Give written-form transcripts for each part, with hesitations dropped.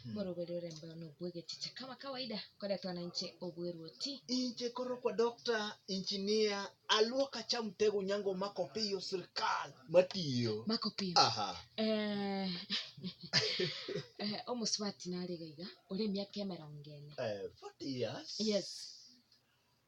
Moroberi ore mbeo nobwegechiche kama kawaida koretwa na inche obweruoti. Inche korokwa Doctor Engineer Aluoka Chamtego Onyango Mako Piyo Sirkal matiyo. Mako Piyo. Aha. Eh, eh, omosubati nare iga iga ore emiaka emerongo ene. Eh, 40 years. Yes.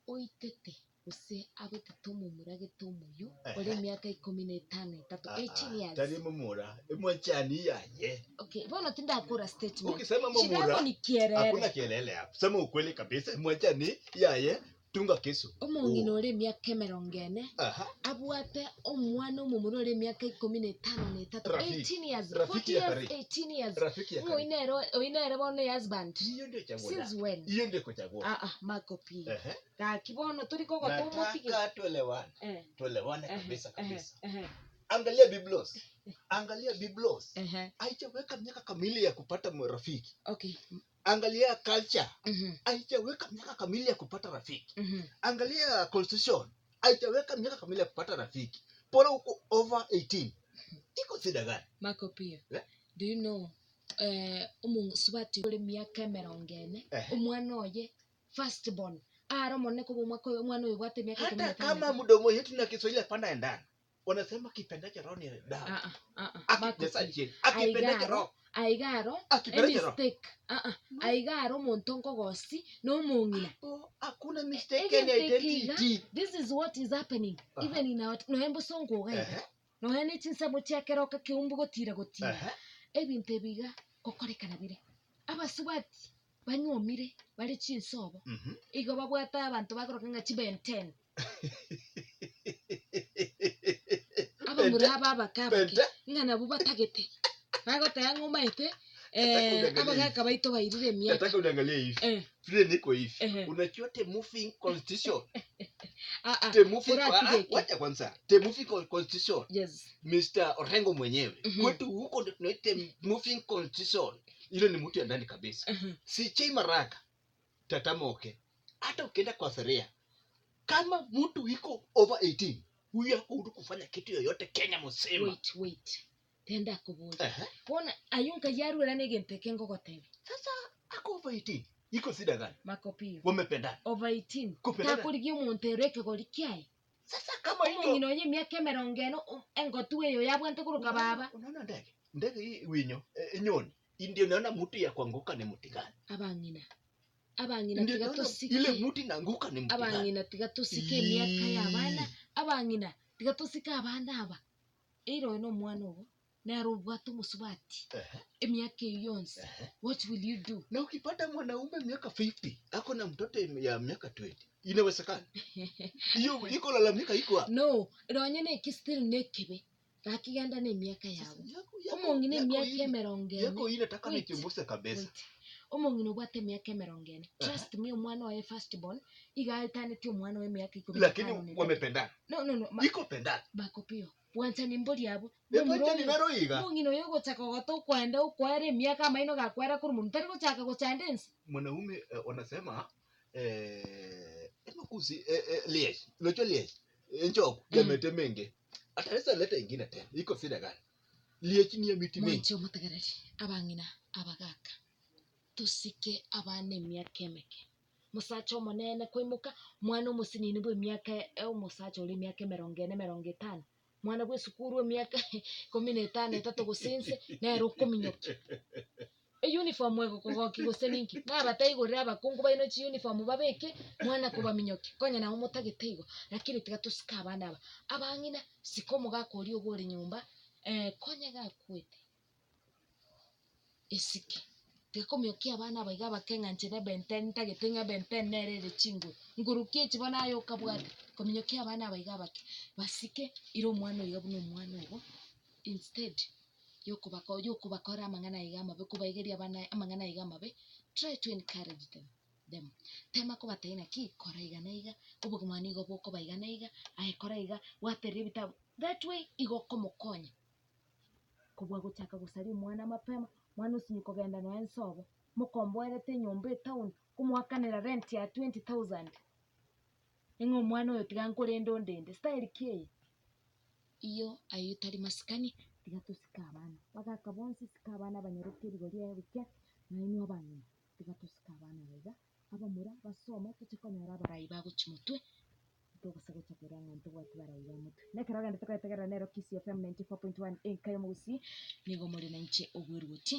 Oitete gose abetete omomura gete omoyio ore emiaka ikomi na etano etato, Ah, 18 ah, years. tari momura emwanchani yaye Okay, bono tindakora statement. Ukisema Shida momura, yako ni kielele. hakuna kielele hapo sema ukweli kabisa emwanchani yaye tunga kisu Omong'ina ore emiaka emerongo ene Aha. abwate omwana omomura ore emiaka ikomi na etano na etato, Rafiki. 18 years, Rafiki 40 ya years, karibu. 18 years. Rafiki ya Ng'o karibu. oinere oyi nere bono husband. Hiyo ndio chaguo Since lako. when? Hiyo ndio kuchagua. Ah ah, Marco P. Ehe. Gaki bono tori kogota omotige. Nataka tuelewane. Eh. Tuelewane Ehe, kabisa ehe, kabisa. ehe. Angalia Biblos. Angalia Biblos. Ehe. Haijaweka miaka kamili ya kupata rafiki. Okay. Angalia culture. Mhm. Haijaweka miaka kamili ya kupata rafiki. Mhm. Angalia constitution. Haijaweka miaka kamili ya kupata rafiki. Bora uko over 18. Iko shida gani? Marco P. Eh? Do you know eh omosubati ore miaka emerongo ene Ehe. omwana oye first born are omonene koba omwaka oyo omwana oyo obwate emiaka ikomi na Hata etano kama mdomo yetu na Kiswahili hapana endana. Wanasema kipendacho roho ni dawa. Ah, ah, ah, ah, Marco Akipesa P. chini. Akipendacho Aigaro roho. aigaro Akipendacho roho. emistake ah ah aiga aro omonto nkogosi na omong'ina Hapo hakuna mistaken Egento eke iga, identity. this is what is happening Aha. even in our noe mbosongo iga iga Ehe. noe ne chinsemo chia keroka keumbu gotira gotira Ehe. ebinto ebi iga gokorekana bire abasubati banyuomire bare chinsobo Mhm. igo babwate abanto bakoroka ng'a chibenten abamura aba abake abake Bente. ng'a nabwo batagete bagoteba ng'a omaete Nataka uniangalie abagaka baito bairire emiaka Nataka uniangalie hivi. Eh, Vile niko hivi. Ehe. Unajua the moving constitution. ah, ah, The moving ah, oratige eke. wacha kwanza. The moving con- constitution. yes Mr. Orengo mwenyewe. Mhm. Kwetu huko ndio tunaita moving constitution. Ile ni mtu ya ndani kabisa. Mhm. Si Chei Maraka tatamoke. Hata ukienda kwa sheria kama mtu iko over 18 huyu hako huru kufanya kitu yoyote Kenya mzima. wait wait tenda koboria Ehe. bono aywo nkai arwera na egento eke ngogotebia Sasa ako over 18 iko shida gani? makopio Wamependana. over 18 Kupendana. takorigia omonto ere ekegori kiaye Sasa kama hiyo omong'ina oye emiaka emerongo ene o- engotu eyo yabwate koroka baba Unaona ndege ndege hii winyo eh, nyoni ndio naona mti ya kuanguka ni mti gani? Abang'ina, abang'ina Ndio tiga naona tosike ile mti inaanguka ni mti gani? abang'ina tiga tosike emiaka ya abana abang'ina tiga tosike abana aba eira oyo na omwana obo nere obwate omosubati Ehe, emiaka eyio yonsi ehe. what will you do? Na ukipata mwanaume miaka 50 ako na mtoto ya miaka 20 inawezekana? Hiyo iko lalamika iko wapi? No, nonye na eki still na ekebe gaki genda na emiaka Sasa yabo yako yako omong'ina yako emiaka hii emerongo ene yako hii nataka wait nichunguze kabisa. wait omong'ina obwate emiaka emerongo ene Ehe. trust me omwana oye first born iga aetanetie omwana oye emiaka ikomi na Lakini etano na etato wamependana. no no no ma Iko pendana. bakopio bwanchani mbori abwo momura Ebwanchani oyo naro iga. omong'ina oyo ogochaka gogota okoenda okoera emiaka amaino gakoera korwa monto tari gochaka gochanda ense Mwanaume eh, wanasema eh, emakusi eh, eh, liech locho liech enjogu Mm. yamete menge ataweza leta ingine tena iko shida gani liech ni ya miti mingi Mwanche omotegereri, abang'ina, abagaka, tosike abana emiaka emeke. Mosacha omonene koimoka, mwana omosinini bw'emiaka omosacha ore emiaka emerongo ene emerongo etano, mwana bw'esukuru emiaka ikomi na etano etato gose inse, nere okominyokia. Eyuniform egokogokia gose ninki? Nabateigorere abakungu baino chiuniform babeke, mwana kobaminyokia, konya nabo motagete igo, lakini tiga tosike abana aba. Abang'ina, sika omogaka oria obe ore nyomba, konya gakwete, esike. Tiga komiokia abana aba iga abake ng'a inche nebe nte ntagete ng'a ebe nte nere ere chinguru. Nguru ki echi bono aye okabwate? Kominyokia abana aba iga abake, basike, ira omwana oiga buna omwana obo, instead yokobako yokobakora amang'ana aiga amabe kobaigeria abana amang'ana aiga amabe, try to encourage them them. Tema kobatebia naki, kora iga na iga, obogima nigo bokoba iga na iga, aye kora iga, bwaterera ebitabu, that way igo okomokonya kobua gochaka gosaria omwana mapema, mwana osinye kogenda nonya nsobo, mokomboerete enyomba etown, komoakanera rent ya 20,000, ng'a omwana oyo tiga nkorende ondende, style ki eye? Iyo ayio tari masikani, tiga tosike abana. Bagaka bonsi sika abana abanyaroke rigori ebukia, Nainwe abang'ina, tiga tosike abana aba iga, abamura basome toche konyora abarai bagochia motwe, ntogose gocha korora ng'a ntobwati barai ba motwe. Na ekero ogende tokoyetegerera nero Kisii FM 94.1 enka y'omogusii, nigo more na inche obweruoti.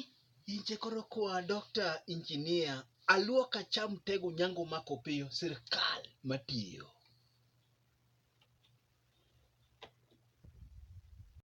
Inche korokwa Doctor Engineer Aluoka Cham Tego Nyango Mako Piyo sirkal matiyo.